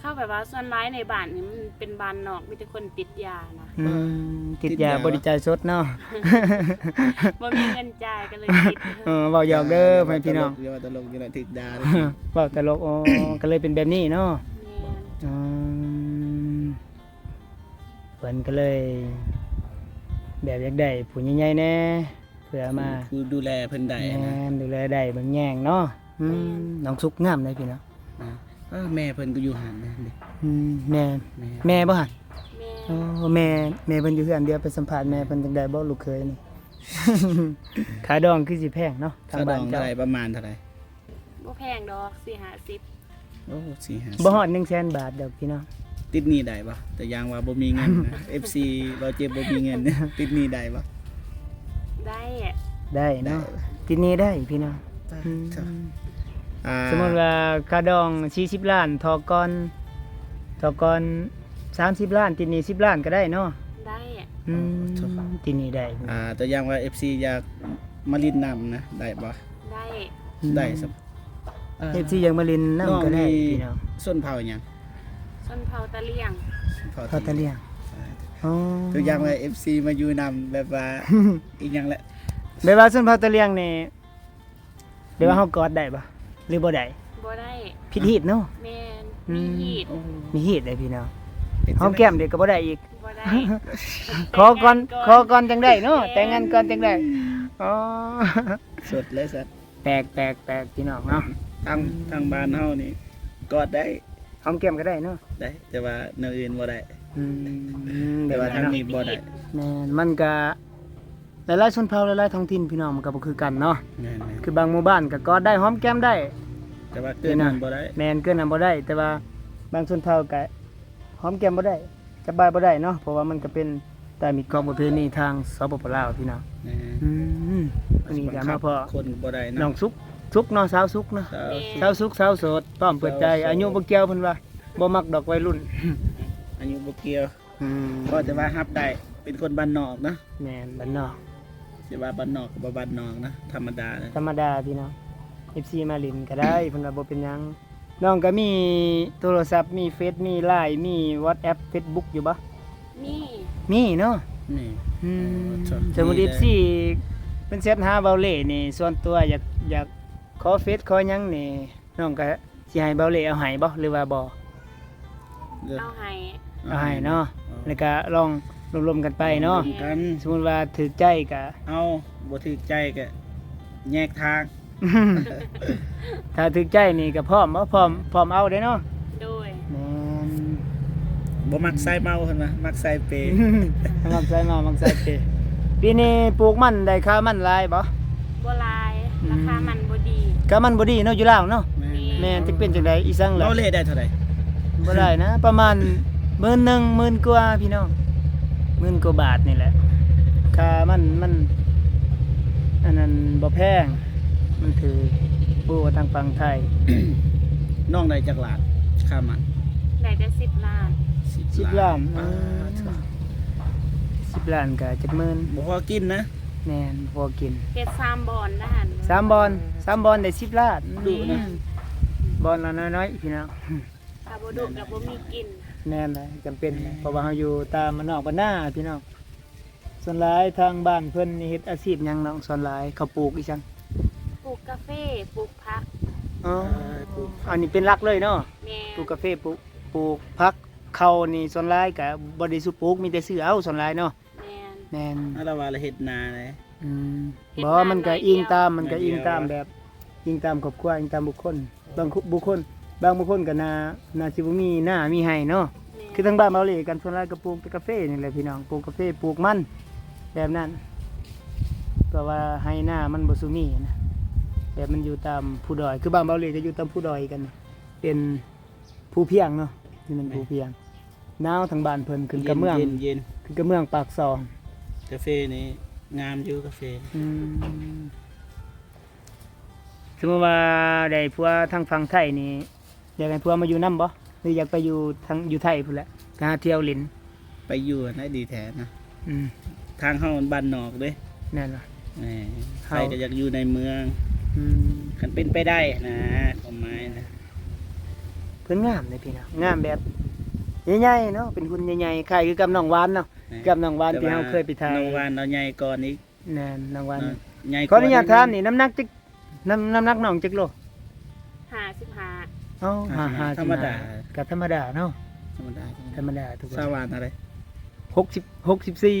ເຂົາແບບວ່າສ່ວນຫຼາຍໃນບ້ານນີ້ມັນເປັນບ້ານນອກ ມີແຕ່ຄົນຕິດຢານະ. ອືມ ຕິດຢາ ຕິດຢາ ບໍ່ໄດ້ຈ່າຍສົດເນາະ. ບໍ່ມີເງິນຈ່າຍກໍເລີຍຕິດ. ເອີ ເວົ້າຫຍອກເດີ ເອີ ພໍ່ແມ່ພີ່ນ້ອງ ເວົ້າຕະຫຼົກຢູ່ ເວົ້າຕະຫຼົກຢູ່ລະ ຖືກດ່າ. ເວົ້າຕະຫຼົກ ອໍ ກໍເລີຍເປັນແບບນີ້ເນາະ. ແມ່ນ. ອືມ ເພິ່ນກໍເລີຍແບບຢາກໄດ້ຜູ້ໃຫຍ່ໆແດ່ ເພື່ອມາ ຜູ້ ຜູ້ດູແລເພິ່ນໄດ້ນະ. ແມ່ນ ດູແລໄດ້ເບິ່ງແຍງເນາະ. ອືມ ແມ່ນ. ນ້ອງສຸກງາມເດ້ພີ່ນ້ອງ. ອ່າ ເອີ ແມ່ເພິ່ນກໍຢູ່ຫັ້ນເດ້. ອືມ ແມ່ ແມ່ ແມ່ບໍ່ຫັ້ນ? ແມ່. ໂອ້ ແມ່ ແມ່ເພິ່ນຢູ່ເຮືອນດຽວ ໄປສຳພາດແມ່ເພິ່ນຈັກໄດ້ບໍ່ ລູກເຂີຍນີ້? ຄ່າດອງຄືຊິແພງເນາະ ທາງບ້ານເຈົ້າ. ຄ່າດອງເທົ່າໃດ? ປະມານເທົ່າໃດ? ບໍ່ແພງດອກ ສີ່ຫ້າສິບ. ໂອ້ ສີ່ຫ້າສິບ ບໍ່ຮອດໜຶ່ງແສນບາດດອກພີ່ນ້ອງ. ຕິດໜີ້ໄດ້ບໍ່? ຕົວຢ່າງວ່າບໍ່ມີເງິນນະ ເອັຟຊີ ເວົ້າເຈັບບໍ່ມີເງິນ ຕິດໜີ້ໄດ້ບໍ່? ໄດ້ ໄດ້ເນາະ ໄດ້ ຕິດໜີ້ໄດ້ພີ່ນ້ອງ. ອືມ ອ່າ ສົມມຸດວ່າຄ່າດອງສີ່ສິບລ້ານ ຖອກກ່ອນ ຖອກກ່ອນສາມສິບລ້ານ ຕິດໜີ້ສິບລ້ານກໍໄດ້ເນາະ. ໄດ້. ອືມ ໂອ້ ຕິດໜີ້ໄດ້. ອ່າ ຕົວຢ່າງວ່າເອັຟຊີຢາກມາຫຼິ້ນນຳນະ ໄດ້ບໍ່? ໄດ້. ອືມ ໄດ້. ເອັຟຊີຢາກມາຫຼິ້ນນຳກໍໄດ້ພີ່ນ້ອງ. ຊົນເຜົ່າຫຍັງ? ຊົນເຜົ່າຕະຫຼຽງ. ຊົນເຜົ່າຕະຫຼຽງ. ອໍ ຕົວຢ່າງວ່າເອັຟຊີມາຢູ່ນຳ ແບບວ່າ ອີຫຍັງແຫຼະ ແບບວ່າຊົນເຜົ່າຕະຫຼຽງນີ້ ແບບວ່າເຮົາກອດໄດ້ບໍ່ ຫຼືບໍ່ໄດ້? ບໍ່ໄດ້. ຜິດຮີດເນາະ. ແມ່ນ. ອືມ ມີຮີດ. ໂອ້ ມີຮີດເດ້ພີ່ນ້ອງ. ຫອມແກ້ມເດ້ກໍບໍ່ໄດ້ອີກ. ບໍ່ໄດ້. ຂໍກ່ອນ ແຕ່ງງານກ່ອນ ຂໍກ່ອນຈັ່ງໄດ້ເນາະ. ແມ່ນ. ແຕ່ງງານກ່ອນຈັ່ງໄດ້. ອໍ ສົດເລີຍສັດ. ແປກ ແປກ ແປກ ພີ່ນ້ອງເນາະ. ທາງ ອືມ ທາງບ້ານເຮົານີ້ກອດໄດ້ ຫອມແກ້ມກໍໄດ້ເນາະ. ໄດ້ ແຕ່ວ່າແນວອື່ນບໍ່ໄດ້. ອືມ ແຕ່ວ່າທາງນີ້ບໍ່ໄດ້. ແມ່ນ ມັນກະຫຼາຍໆຊົນເຜົ່າ ຫຼາຍໆທ້ອງຖິ່ນ ພີ່ນ້ອງ ມັນກະບໍ່ຄືກັນເນາະ. ແມ່ນໆ ຄືບາງໝູ່ບ້ານກະກອດໄດ້ ຫອມແກ້ມໄດ້ ແຕ່ວ່າເກີນນັ້ນບໍ່ໄດ້. ແມ່ນ ເກີນນັ້ນບໍ່ໄດ້ ແຕ່ວ່າບາງຊົນເຜົ່າກະຫອມແກ້ມບໍ່ໄດ້. ສະບາຍບໍ່ໄດ້ເນາະ ເພາະວ່າມັນກະເປັນຕາມຮີດຂອງປະເພນີທາງ ສປປ ລາວ ພີ່ນ້ອງ. ແມ່ນ. ອືມ ມື້ນີ້ກະມາພໍ້ຄົນບໍ່ໄດ້ເນາະ ນ້ອງສຸກ ສຸກເນາະ ສາວສຸກເນາະ. ສາວ ແມ່ນ ສາວສຸກ ສາວໂສດ ພ້ອມເປີດໃຈ. ອາຍຸບໍ່ກ່ຽວ ເພິ່ນວ່າບໍ່ມັກດອກໄວລຸ້ນ ອາຍຸບໍ່ກ່ຽວ. ອືມ ພໍແຕ່ວ່າຮັບໄດ້ ເປັນຄົນບ້ານນອກເນາະ. ແມ່ນ ບ້ານນອກ. ຊິວ່າບ້ານນອກກໍບໍ່ບ້ານນອກນະ ທຳມະດາເລີຍ ທຳມະດາພີ່ນ້ອງ. ເອັຟຊີມາຫຼິ້ນກໍໄດ້ ເພິ່ນວ່າບໍ່ເປັນຫຍັງ. ນ້ອງກໍມີໂທລະສັບ ມີເຟສ ມີລາຍ ມີວັອດແອັບ ເຟສບຸກ ຢູ່ບໍ່? ມີ ມີເນາະ. ມີ. ອືມ ໂອ້ ໂຊກດີເດ້. ສົມມຸດເອັຟຊີເພິ່ນແຊັດຫາເບົາເລ່ນີ້ ສ່ວນຕົວຢາກ ຢາກຂໍເຟສຂໍຫຍັງນີ້ ນ້ອງກໍ ຊິໃຫ້ເບົາເລ່ເອົາໃຫ້ບໍ່ ຫຼືວ່າບໍ່? ເອົາໃຫ້ ເອົາໃຫ້ເນາະ. ເອີ ແລ້ວກະລອງລົມໆກັນໄປເນາະ. ລົມກັນ. ສົມມຸດວ່າຖືກໃຈກະເອົາ ບໍ່ຖືກໃຈກະແຍກທາງ. ຖ້າຖືກໃຈນີ້ກະພ້ອມບໍ່? ພ້ອມ ພ້ອມເອົາເດ້ເນາະ. ໂດຍ. ແມ່ນ. ບໍ່ມັກສາຍເມົາເພິ່ນວ່າ ມັກສາຍເປ. ມັກສາຍເມົາ ມັກສາຍເປ. ປີນີ້ປູກມັນໄດ້ຄ່າມັນຫຼາຍບໍ່? ບໍ່ຫຼາຍ. ອືມ ລາຄາມັນບໍ່ດີ ຄ່າມັນບໍ່ດີເນາະ ຢູ່ລາວເນາະ. ແມ່ນ ແມ່ນ. ແມ່ນ ຈັກເປັນຈັ່ງໃດ ອີສັງລະ? ເບົາເລ່ໄດ້ເທົ່າໃດ? ບໍ່ໄດ້ນະ ປະມານໝື່ນໜຶ່ງ ໝື່ນກວ່າພີ່ນ້ອງ ໝື່ນກວ່າບາດນີ້ແຫຼະ. ຄ່າມັນ ມັນ ອັນນັ້ນບໍ່ແພງ ມັນຖືກ. ບໍ່ວ່າທາງຝັ່ງໄທ. ນ້ອງໄດ້ຈັກລ້ານ ຄ່າມັນ? ໄດ້ແຕ່ສິບລ້ານ. ສິບລ້ານ. ສິບລ້ານ. ປາດ ອືມ ສິບລ້ານກໍຈັກໝື່ນ ບໍ່ພໍກິນນະ. ແມ່ນ ພໍກິນ. ເຮັດສາມບ່ອນນະຫັ້ນ. ສາມບ່ອນ ສາມບ່ອນໄດ້ສິບລ້ານ. ດຸນະ. ອືມ ບ່ອນລະນ້ອຍໆ ພີ່ນ້ອງ. ຖ້າບໍ່ດຸກໍບໍ່ມີກິນ. ແມ່ນແຫຼະ ຈຳເປັນ. ແມ່ນ. ເພາະວ່າເຮົາຢູ່ຕາມບ້ານນອກບ້ານນາ ພີ່ນ້ອງ. ສ່ວນຫຼາຍທາງບ້ານເພິ່ນນີ້ເຮັດອາຊີບຫຍັງນ້ອງ? ສ່ວນຫຼາຍເຂົາປູກອີ່ຫຍັງ? ປູກກາເຟ ປູກຜັກ. ອໍ ເອີ ປູກ ອັນນີ້ເປັນຫຼັກເລີຍເນາະ. ແມ່ນ. ປູກກາເຟ ປູກ ປູກຜັກ. ເຂົ້ານີ້ສ່ວນຫຼາຍກະບໍ່ໄດ້ສູ່ປູກ ມີແຕ່ຊື້ເອົາສ່ວນຫຼາຍເນາະ. ແມ່ນ. ແມ່ນ. ລາວວ່າລາວເຮັດນາເດ້. ອືມ ເຮັດນາ ບໍ່ ມັນກະອີງຕາມ ມັນກະອີງຕາມແບບ ອີງຕາມຄອບຄົວ ອີງຕາມບຸກຄົນ. ບາງ ບຸກຄົນ ບາງບຸກຄົນກໍໜ້າ ໜ້າຊິບໍ່ມີນາມີໄຮ່ເນາະ. ແມ່ນ. ຄືທາງບ້ານເບົາເລ່ກັນ ສ່ວນຫຼາຍກໍປູກແຕ່ກາເຟນີ້ແຫຼະພີ່ນ້ອງ ປູກກາເຟ ປູກມັນ ແບບນັ້ນ. ເພາະວ່າໄຮ່ນາມັນບໍ່ສູ່ມີນະ ແບບມັນຢູ່ຕາມພູດອຍ ຄືບ້ານເບົາເລ່ກໍຢູ່ຕາມພູດອຍກັນ ເປັນພູພຽງເນາະ. ນີ້ແມ່ນ ແມ່ນ ພູພຽງ. ໜາວທາງບ້ານເພິ່ນ ຂຶ້ນກັບເມືອງ ເຢັນໆ ຂຶ້ນກັບເມືອງປາກຊ່ອງ. ກາເຟນີ້ງາມຢູ່ ກາເຟ. ອືມ ສົມມຸດວ່າໄດ້ຜົວທາງຝັ່ງໄທນີ້ ຢາກໃຫ້ຜົວມາຢູ່ນຳບໍ່ ຫຼືຢາກໄປຢູ່ທາງ ຢູ່ໄທພຸ້ນແຫຼະ ໄປຫາທ່ຽວຫຼິ້ນ? ໄປຢູ່ຫັ້ນແຫຼະດີແທ້ນະ. ອືມ ທາງເຮົາມັນບ້ານນອກເດ້. ແມ່ນລະ. ແໝ່ ເຮົາ ໃຜກໍຢາກຢູ່ໃນເມືອງ. ອືມ ຄັນເປັນໄປໄດ້ນະ ຄວາມໝາຍນະ. ແ ເພິ່ນງາມເດ້ພີ່ນ້ອງ ງາມແບບໃຫຍ່ໆເນາະ ເປັນຫຸ່ນໃຫຍ່ໆ ຄ້າຍຄືກັບນ້ອງຫວານເນາະ ແມ່ນ ກັບນ້ອງຫວານທີ່ເຮົາເຄີຍໄປຖ່າຍ ແຕ່ວ່ານ້ອງຫວານລາວໃຫຍ່ກວ່ານີ້ ແມ່ນ ນ້ອງຫວານ ເນາະ ໃຫຍ່ກວ່າ ຂໍອະນຸຍາດຖາມນີ້ ນ້ຳໜັກຈັກ ນ້ຳ ນ້ຳໜັກນ້ອງຈັກໂລ? ຫ້າສິບຫ້າ ເອົ້າ ຫ້າ ຫ້າ ຫ້າ ຫ້າ ທຳມະດາ ກໍທຳມະດາເນາະ ທຳມະດາ ທຳມະດາ ທຳມະດາທຸກຄົນ ສາວຫວານເທົ່າໃດ? ຫົກສິບ ຫົກສິບສີ່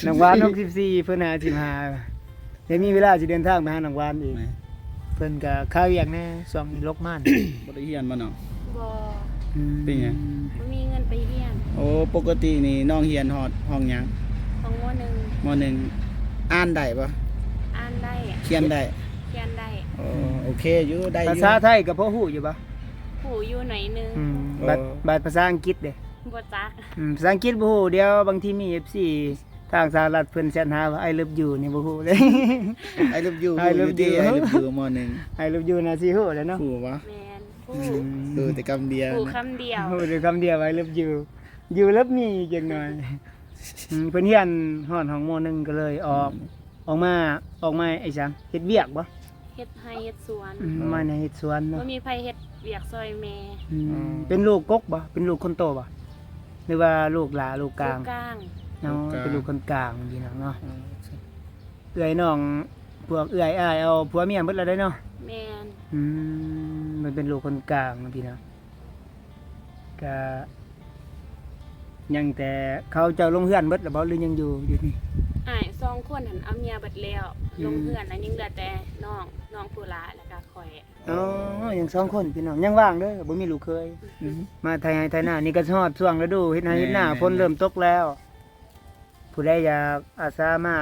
ນ້ອງຫວານຫົກສິບສີ່ ເພິ່ນຫ້າສິບຫ້າ ໄດ້ມີເວລາຊິເດີນທາງໄປຫານ້ອງຫວານອີກ ແມ່ນ ເພິ່ນກໍຄາວຽກແດ່ ຊ່ວງນີ້ລົກມານ ບໍ່ໄດ້ຮຽນບໍ່ນ້ອງ? ບໍ່ ອືມ ເປັນຫຍັງ? ບໍ່ມີເງິນໄປຮຽນ ໂອ້ ປົກກະຕິນີ້ນ້ອງຮຽນຮອດຫ້ອງຫຍັງ? ຫ້ອງ ມໍໜຶ່ງ ມໍໜຶ່ງ ອ່ານໄດ້ບໍ່? ອ່ານໄດ້ ຂຽນໄດ້ ຂຽນໄດ້ ໂອ້ ໂອເຄຢູ່ ໄດ້ຢູ່ ພາສາໄທກໍພໍຮູ້ຢູ່ບໍ່? ຮູ້ຢູ່ໜ້ອຍໜຶ່ງ ອືມ ໂອ້ ບາດ ບາດພາສາອັງກິດເດ? ບໍ່ຈັກ ອືມ ພາສາອັງກິດບໍ່ຮູ້ ດຽວບາງທີມີເອັຟຊີທາງສະຫະລັດເພິ່ນແຊັດຫາວ່າ I love you ນີ້ບໍ່ຮູ້ເດ້ I love you I love you ຢູ່ຕິ I love you ມໍໜຶ່ງ I love you ໜ້າຊິຮູ້ແຫຼະເນາະ ຮູ້ບໍ່? ແມ່ນ ອືມ ຮູ້ແຕ່ຄຳດຽວ ຮູ້ຄຳດຽວ ຮູ້ແຕ່ຄຳດຽວ I love you you love me ຈັກໜ້ອຍ ອືມ ເພິ່ນຮຽນຮອດຫ້ອງ ມໍໜຶ່ງ ກໍເລີຍອອກ ອືມ ອອກມາ ອອກມາໄອ້ສັງ ເຮັດວຽກບໍ່? ເຮັດໄຮ່ເຮັດສວນ ອືມ ມາໃນເຮັດສວນເນາະ ບໍ່ມີໃຜເຮັດວຽກຊ່ອຍແມ່ ອືມ ເປັນລູກກົກບໍ່? ເປັນລູກຄົນໂຕບໍ່? ຫຼືວ່າລູກຫຼ້າ ລູກກາງ? ລູກກາງ ເນາະ ລູກກາງ ເປັນລູກຄົນກາງພີ່ນ້ອງເນາະ ອືມ ເອື້ອຍນ້ອງ ພວກເອື້ອຍອ້າຍເອົາຜົວເມຍເບິດແລ້ວເດ້ເນາະ ແມ່ນ ອືມ ມັນເປັນລູກຄົນກາງພີ່ນ້ອງ ກະຍັງແຕ່ເຂົາເຈົ້າລົງເຮືອນເບິດແລ້ວບໍ່ ຫຼືຍັງຢູ່ ຢູ່ນີ້? ອ້າຍສອງຄົນຫັ້ນເອົາເມຍເບິດແລ້ວ ອືມ ລົງເຮືອນແລ້ວ ຍັງເຫຼືອແຕ່ນ້ອງ ນ້ອງຜູ້ຫຼ້າ ແລ້ວກະຂ້ອຍ ອໍ ຍັງສອງຄົນພີ່ນ້ອງ ຍັງວ່າງເດີ ບໍ່ມີລູກເຂີຍ ອືມ ມາໄຖໄຮ່ໄຖນາ ນີ້ກໍຮອດຊ່ວງລະດູເຮັດໄຮ່ເຮັດນາ ແມ່ນ ຝົນເລີ່ມຕົກແລ້ວ ຜູ້ໃດຢາກອາສາມາ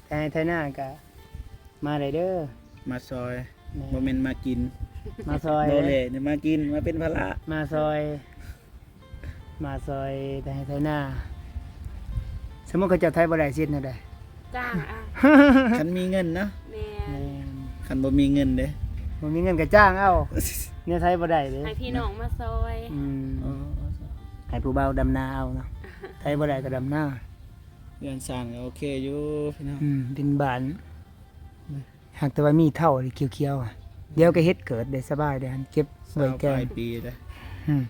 ໄຖໄຮ່ໄຖນາກະມາໄດ້ເດີ ມາຊ່ອຍ ແມ່ນ ບໍ່ແມ່ນມາກິນ ມາຊ່ອຍ ບໍ່ແຫຼະ ມາກິນ ມາເປັນພາລະ ມາຊ່ອຍ ມາຊ່ອຍໄຖໄຮ່ໄຖນາ ສົມມຸດເຂົາເຈົ້າໄຖບໍ່ໄດ້ ຊິເຮັດແນວໃດ? ຈ້າງເອົາ ຄັນມີເງິນເນາະ ແມ່ນ ແມ່ນ ຄັນບໍ່ມີເງິນເດ້ ບໍ່ມີເງິນກໍຈ້າງເອົາ ແນວໄຖບໍ່ໄດ້ເດ້ ໃຫ້ພີ່ນ້ອງມາຊ່ອຍ ອືມ ອໍ ໃຫ້ຜູ້ບ່າວດຳນາເອົາເນາະ ໄຖບໍ່ໄດ້ກໍດຳນາ ເຮືອນຊານກໍໂອເຄຢູ່ພີ່ນ້ອງ ອືມ ເປັນບ້ານ ຫາກແຕ່ວ່າມີເຖົ້ານີ້ຂຽວໆ ດຽວກໍເຫັດເກີດໄດ້ສະບາຍເດ້ ເກັບໄວ້ແກງ ຊາວປາຍປີເດ້ ອືມ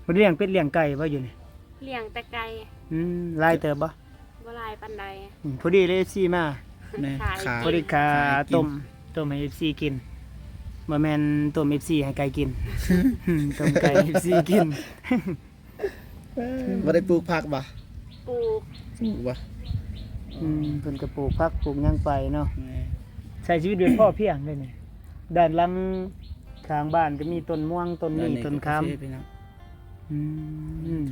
ບໍ່ໄດ້ລ້ຽງເປັດລ້ຽງໄກ່ບໍ່ຢູ່ນີ້? ລ້ຽງແຕ່ໄກ່ ອືມ ຫຼາຍເຕີບບໍ່? ບໍ່ຫຼາຍປານໃດ ອືມ ພໍດີເລີຍ ເອັຟຊີມາ ແມ່ນ ຂາຍ ຂາຍ ພໍດີຄ່າ ຂາຍກິນ ຕົ້ມ ຕົ້ມໃຫ້ເອັຟຊີກິນ ບໍ່ແມ່ນຕົ້ມເອັຟຊີໃຫ້ໄກ່ກິນ ອືມ ຕົ້ມໄກ່ເອັຟຊີກິນ. ບໍ່ໄດ້ປູກຜັກບໍ່? ປູກ ປູກບໍ່? ອືມ ເພິ່ນກໍປູກຜັກປູກຫຍັງໄປເນາະ ແມ່ນ ໃຊ້ຊີວິດແບບພໍພຽງເດ້ນີ້ ດ້ານຫຼັງຂ້າງບ້ານກໍມີຕົ້ນມ່ວງ ຕົ້ນນີ້ ຕົ້ນຄາມ ອືມ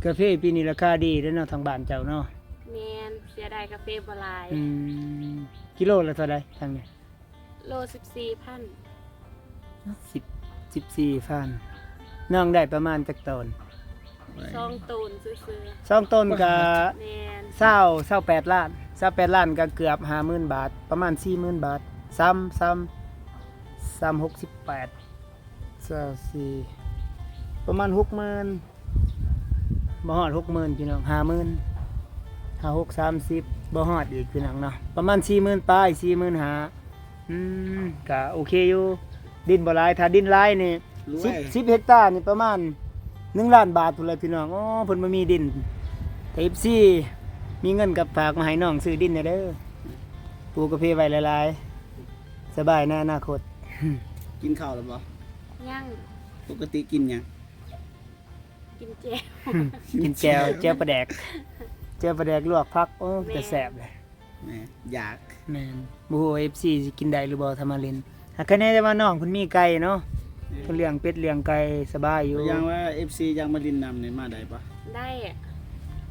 ກາເຟປີນີ້ລາຄາດີເດ້ເນາະ ທາງບ້ານເຈົ້າເນາະ ແມ່ນ ເສຍດາຍກາເຟບໍ່ຫຼາຍ ອືມ ກິໂລລະເທົ່າໃດທາງນີ້? ໂລສິບສີ່ພັນ ສິບ ສິບສີ່ພັນ ນ້ອງໄດ້ປະມານຈັກໂຕນ? ສອງໂຕນຊື່ໆ ສອງໂຕນກະ ແມ່ນ ຊາວ ຊາວແປດລ້ານ ຊາວແປດລ້ານກະເກືອບຫ້າໝື່ນບາດ ປະມານສີ່ໝື່ນບາດ ສາມ ສາມ ສາມ ຫົກສິບແປດ ຊາວສີ່ ປະມານຫົກໝື່ນ ບໍ່ຮອດຫົກໝື່ນພີ່ນ້ອງ ຫ້າໝື່ນ ຫ້າ ຫົກ ສາມສິບ ບໍ່ຮອດອີກພີ່ນ້ອງເນາະ ປະມານສີ່ໝື່ນປາຍ ສີ່ໝື່ນຫ້າ ອືມ ກະໂອເຄຢູ່ ດິນບໍ່ຫຼາຍ ຖ້າດິນຫຼາຍນີ້ ສິບ ສິບເຮັກຕານີ້ປະມານໜຶ່ງລ້ານບາດພຸ້ນແຫຼະພີ່ນ້ອງ ໂອ້ ເພິ່ນບໍ່ມີດິນ ຖ້າເອັຟຊີມີເງິນກໍຝາກມາໃຫ້ນ້ອງຊື້ດິນແດ່ເດີ ປູກກາເຟໄວ້ຫຼາຍໆ ສະບາຍໃນອະນາຄົດ ກິນເຂົ້າແລ້ວບໍ່? ຍັງ ປົກກະຕິກິນຫຍັງ? ກິນແຈ່ວ ກິນແຈ່ວ ແຈ່ວປາແດກ ແຈ່ວປາແດກລວກຜັກ ໂອ້ ແມ່ນ ແຕ່ແຊບເລີຍ ແມ່ນ ຢາກ ແມ່ນ ບໍ່ຮູ້ວ່າເອັຟຊີຊິກິນໄດ້ຫຼືບໍ່ ຖ້າມາຫຼິ້ນ ຫາກຄະແນນແຕ່ວ່ານ້ອງເພິ່ນມີໄກ່ເນາະ ແມ່ນ ເພິ່ນລ້ຽງເປັດລ້ຽງໄກ່ສະບາຍຢູ່ ຢ່າງວ່າເອັຟຊີຢາກມາຫຼິ້ນນຳນີ້ມາໄດ້ບໍ່? ໄດ້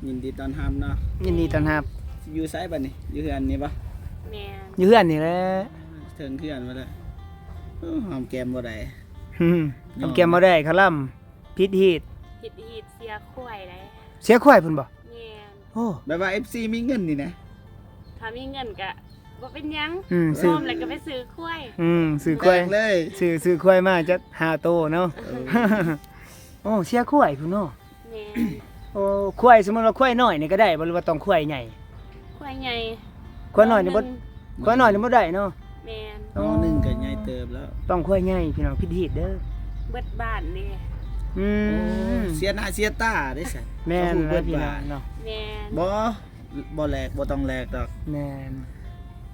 ຍິນດີຕ້ອນຮັບເນາະ ຍິນດີຕ້ອນຮັບ ຢູ່ໃສບັດນີ້ ຢູ່ເຮືອນນີ້ບໍ່? ແມ່ນ ຢູ່ເຮືອນນີ້ແຫຼະ ເທິງເຮືອນບໍ່ໄດ້ ເອີ ຫອມແກ້ມບໍ່ໄດ້ ຫອມແກ້ມບໍ່ໄດ້ ຄະລຳ ຜິດຮີດ ຜິດຮີດ ເສຍຄວາຍໄດ໋ ເສຍຄວາຍພຸ້ນບໍ່? ແມ່ນ ໂອ້ ແບບວ່າເອັຟຊີມີເງິນນີ້ນະ ຖ້າມີເງິນກະບໍ່ເປັນຫຍັງ ອືມ ຊື້ ພ້ອມແລ້ວກໍໄປຊື້ຄວາຍ ອືມ ຊື້ຄວາຍ ແບກເລີຍ ຊື້ ຊື້ຄວາຍມາຈັກຫ້າໂຕເນາະ ເອີ ໂອ້ ເສຍຄວາຍພຸ້ນເນາະ ແມ່ນ ໂອ້ ຄວາຍ ສົມມຸດວ່າຄວາຍນ້ອຍນີ້ກໍໄດ້ບໍ່ ຫຼືວ່າຕ້ອງຄວາຍໃຫຍ່? ຄວາຍໃຫຍ່ ຄວາຍນ້ອຍນີ້ບໍ່ ຄວາຍນ້ອຍນີ້ບໍ່ໄດ້ເນາະ ແມ່ນ ອໍ ໜຶ່ງກໍໃຫຍ່ເຕີບແລ້ວ ຕ້ອງຄວາຍໃຫຍ່ພີ່ນ້ອງ ຜິດຮີດເດີ ເບິດບ້ານເດ້. ອື ໂອ້ ມ ເສຍໜ້າເສຍຕາເດ້ຊັ້ນ. ແມ່ນ ເຂົາຮູ້ເບິດ ແລ້ວພີ່ນ້ອງເນາະ. ແມ່ນ ບໍ່ ບໍ່ແລກ ບໍ່ຕ້ອງແລກດອກ. ແມ່ນ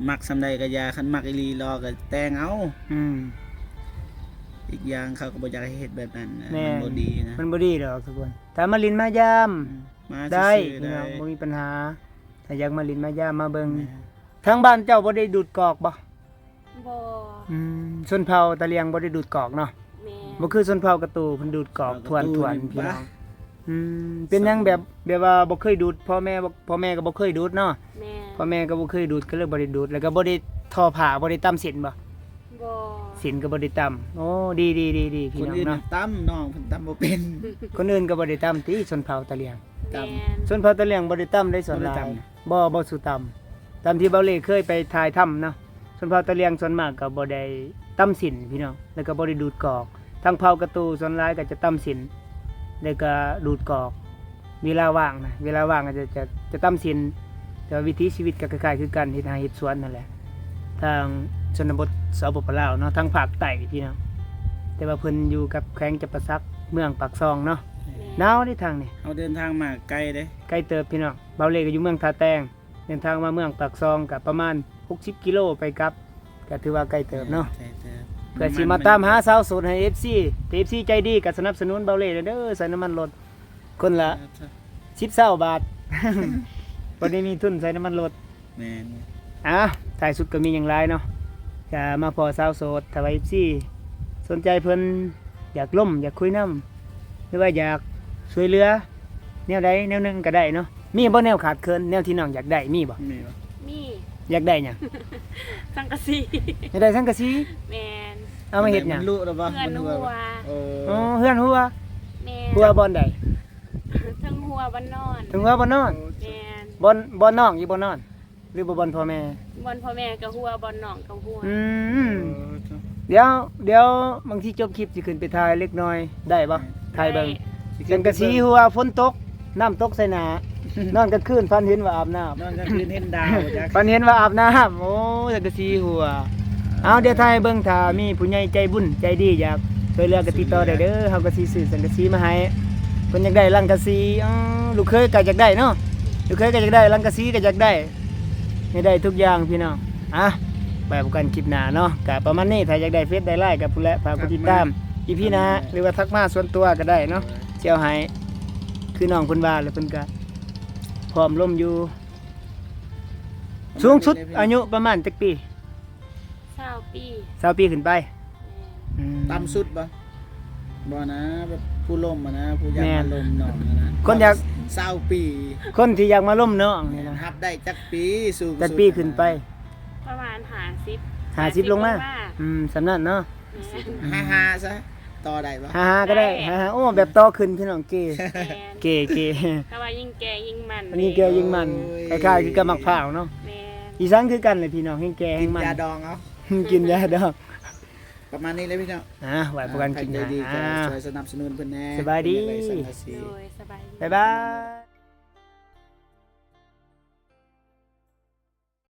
ມັກສ່ຳໃດກໍຢ່າ ຄັນມັກອີ່ຫຼີຫຼໍກໍແຕ່ງເອົາ. ອືມ ອີກຢ່າງເຂົາກໍບໍ່ຢາກໃຫ້ເຮັດແບບນັ້ນນະ. ແມ່ນ ມັນບໍ່ດີນະ ມັນບໍ່ດີດອກທຸກຄົນ. ຖ້າມາຫຼິ້ນມາຢາມ ອືມ ມາໄດ້ ຊື່ໆ ພີ່ນ້ອງ ໄດ້ ບໍ່ມີປັນຫາ. ຖ້າຢາກມາຫຼິ້ນມາຢາມມາເບິ່ງ. ແມ່ນ ທາງບ້ານເຈົ້າບໍ່ໄດ້ດູດກອກບໍ່? ບໍ່. ອືມ ຊົນເຜົ່າຕາຫຼຽງບໍ່ໄດ້ດູດກອກເນາະ. ແມ່ນ ບໍ່ຄືຊົນເຜົ່າກະຕູ ເພິ່ນດູດກອກ ເອີ ຖວນ ກະຕູ ຖວນ ນີ້ ພີ່ນ້ອງ. ອືມ ເປັນຫຍັງແບບ ແບບວ່າບໍ່ເຄີຍດູດ ພໍ່ແມ່ ພໍ່ແມ່ກໍບໍ່ເຄີຍດູດເນາະ. ແມ່ນ ພໍ່ແມ່ກໍບໍ່ເຄີຍດູດ ກໍເລີຍບໍ່ໄດ້ດູດ ແລ້ວກໍບໍ່ໄດ້ທໍຜ້າ ບໍ່ໄດ້ຕຳສິນບໍ່? ບໍ່ ສິນກໍບໍ່ໄດ້ຕຳ. ໂອ້ ດີໆໆໆ ພີ່ນ້ອງເນາະ. ຄົນອື່ນຕຳ ນ້ອງເພິ່ນຕຳບໍ່ເປັນ. ຄົນອື່ນກໍບໍ່ໄດ້ຕຳຕິ ຊົນເຜົ່າຕາຫຼຽງ? ຕຳ ແມ່ນ ຊົນເຜົ່າຕາຫຼຽງບໍ່ໄດ້ຕຳເດ້ ສ່ວນຫຼາຍ ບໍ່ໄດ້ຕຳ. ບໍ່ ບໍ່ສູ່ຕຳ. ຕາມທີ່ເບົາເລ່ເຄີຍໄປຖ່າຍທຳເນາະ ຊົນເຜົ່າຕາຫຼຽງສ່ວນມາກກໍບໍ່ໄດ້ຕຳສິນພີ່ນ້ອງ ແລ້ວກໍບໍ່ໄດ້ດູດກອກ. ທາງເຜົ່າກະຕູສ່ວນຫຼາຍກໍຈະຕຳສິນ ແລ້ວກໍດູດກອກ ເວລາວ່າງນະ ເວລາວ່າງກໍຈະ ຈະ ຈະຕຳສິນ. ແຕ່ວ່າວິຖີຊີວິດກໍຄ້າຍໆຄືກັນ ເຮັດໄຮ່ເຮັດສວນນັ້ນແຫຼະ ທາງຊົນນະບົດ ສປປ ລາວເນາະ ທາງພາກໃຕ້ພີ່ນ້ອງ. ແຕ່ວ່າເພິ່ນຢູ່ກັບແຂວງຈຳປາສັກ ເມືອງປາກຊ່ອງເນາະ. ແມ່ນ ໜາວເດ້ທາງນີ້. ເຮົາເດີນທາງມາໄກເດ້ ໄກເຕີບພີ່ນ້ອງ. ເບົາເລ່ກໍຢູ່ເມືອງທ່າແຕງ ເດີນທາງມາເມືອງປາກຊ່ອງກໍປະມານຫົກສິບກິໂລໄປກັບ ກໍຖືວ່າໄກເຕີບເນາະ. ແມ່ນ ໄກເຕີບ. ເພື່ອຊິມາຕາມຫາສາວໂສດໃຫ້ເອັຟຊີ ຖ້າເອັຟຊີໃຈດີກໍສະໜັບສະໜູນເບົາເລ່ແດ່ເດີ ໃສ່ນ້ຳມັນລົດຄົນລະ ເອີ ສິບ ຊາວບາດ ພໍໄດ້ມີທຶນໃສ່ນ້ຳມັນລົດ. ແມ່ນ. ອ່າ ທ້າຍສຸດກໍມີຫຍັງຫຼາຍເນາະ ກໍມາພໍ້ສາວໂສດ. ຖ້າວ່າເອັຟຊີສົນໃຈເພິ່ນ ຢາກລົມ ຢາກຄຸຍນຳ ຫຼືວ່າຢາກຊ່ວຍເຫຼືອແນວໃດແນວໜຶ່ງກໍໄດ້ເນາະ. ມີບໍ່ແນວຂາດເຂີນ ແນວທີ່ນ້ອງຢາກໄດ້ ມີບໍ່? ມີບໍ່? ມີ. ຢາກໄດ້ຫຍັງ? ສັງກະສີ. ຢາກໄດ້ສັງກະສີ? ແມ່ນ. ເອົາມາເຮັດຫຍັງ? ມັນລຸແລ້ວບໍ່? ເຮືອນຮົ່ວ. ໂອ້ ເຮືອນຮົ່ວ. ແມ່ນ. ຮົ່ວບ່ອນໃດ? ເທິງຮົ່ວບ່ອນນອນ. ເທິງຮົ່ວບ່ອນນອນ? ແມ່ນ. ບ່ອນ ບ່ອນນ້ອງຢູ່ບ່ອນນອນ ຫຼືວ່າບ່ອນພໍ່ແມ່? ບ່ອນພໍ່ແມ່ກໍຮົ່ວ ບ່ອນນ້ອງກໍຮົ່ວ. ອືມ. ເອີ ດຽວ ດຽວບາງທີຈົບຄລິບຊິຂຶ້ນໄປຖ່າຍເລັກນ້ອຍ ໄດ້ບໍ່? ໄດ້. ຖ່າຍເບິ່ງ. ສັງກະສີຮົ່ວ ຝົນຕົກ ນ້ຳຕົກໃສ່ໜ້າ ນອນກາງຄືນຝັນເຫັນວ່າອາບນ້ຳ ນອນກາງຄືນເຫັນດາວຈັກ ຝັນເຫັນວ່າອາບນ້ຳ. ໂອ້ ສັງກະສີຮົ່ວ. ເອົາ ດຽວຖ່າຍໃຫ້ເບິ່ງ ຖ້າມີຜູ້ໃຫຍ່ໃຈບຸນໃຈດີຢາກຊ່ວຍເຫຼືອກໍຕິດຕໍ່ໄດ້ເດີ ເຮົາກໍຊິຊື້ສັງກະສີມາໃຫ້. ເພິ່ນຢາກໄດ້ລັງກະສີ. ອໍ ລູກເຂີຍກໍຢາກໄດ້ເນາະ ລູກເຂີຍກໍຢາກໄດ້ ລັງກະສີກໍຢາກໄດ້ ໃຫ້ໄດ້ທຸກຢ່າງພີ່ນ້ອງ. ອ່ະ ໄວ້ພົບກັນຄລິບໜ້າເນາະ ກະປະມານນີ້. ຖ້າຢາກໄດ້ເຟສໄດ້ລາຍກໍພຸ້ນແຫຼະ ຝາກກົດຕິດຕາມ ອີພີໜ້າ ຫຼືວ່າທັກມາສ່ວນຕົວກໍໄດ້ເນາະ ຊິເອົາໃຫ້. ຄືນ້ອງເພິ່ນວ່າແຫຼະ ເພິ່ນກະພ້ອມລົມຢູ່. ສູງສຸດອາຍຸປະມານຈັກປີ? ຊາວປີ. ຊາວປີຂຶ້ນໄປ. ແມ່ນ. ອືມ. ຕ່ຳສຸດບໍ່? ບໍ່ນະ ແບບຜູ້ລົມຫັ້ນນະ ຜູ້ຢາກມາລົມນ້ອງຫັ້ນນະ ຄົນຢາກ ຊາວປີ ຄົນທີ່ຢາກມາລົມນ້ອງນີ້ນະ ຮັບໄດ້ຈັກປີ? ສູງສຸດຈັກປີຂຶ້ນໄປ? ປະມານຫ້າສິບ ຫ້າສິບລົງມາ. ຫ້າສິບລົງມາ. ອືມ ສ່ຳນັ້ນເນາະ. ແມ່ນ. ຫ້າຫ້າຊະ ຕໍ່ໄດ້ບໍ່? ຫ້າຫ້າກໍໄດ້. ໄດ້. ຫ້າຫ້າ ໂອ້ ແບບຕໍ່ຂຶ້ນພີ່ນ້ອງ ເກ ແມ່ນ ເກ ເກ. ແຕ່ວ່າຍິ່ງແກ່ຍິ່ງມັນ ຍິ່ງແກ່ຍິ່ງມັນ. ໂອ້ຍ ຄ້າຍໆຄືກັບໝາກພ້າວເນາະ. ແມ່ນ. ອີສັງຄືກັນແຫຼະພີ່ນ້ອງ ຍິ່ງແກ່ແຮ່ງມັນ ກິນຢາດອງເອົາ ກິນຢາດອງ. ປະມານນີ້ແຫຼະພີ່ນ້ອງ. ອ່າ ໄວ້ພົບກັນຄລິບໜ້າ. ອ່າ ໃຜໃຈດີກໍ ອ່າ ຊ່ວຍສະໜັບສະໜູນເພິ່ນແດ່. ສະບາຍດີ. ເພິ່ນຢາກໄດ້ສັງກະສີ. ໂດຍ ສະບາຍດີ. ບາຍບາຍ.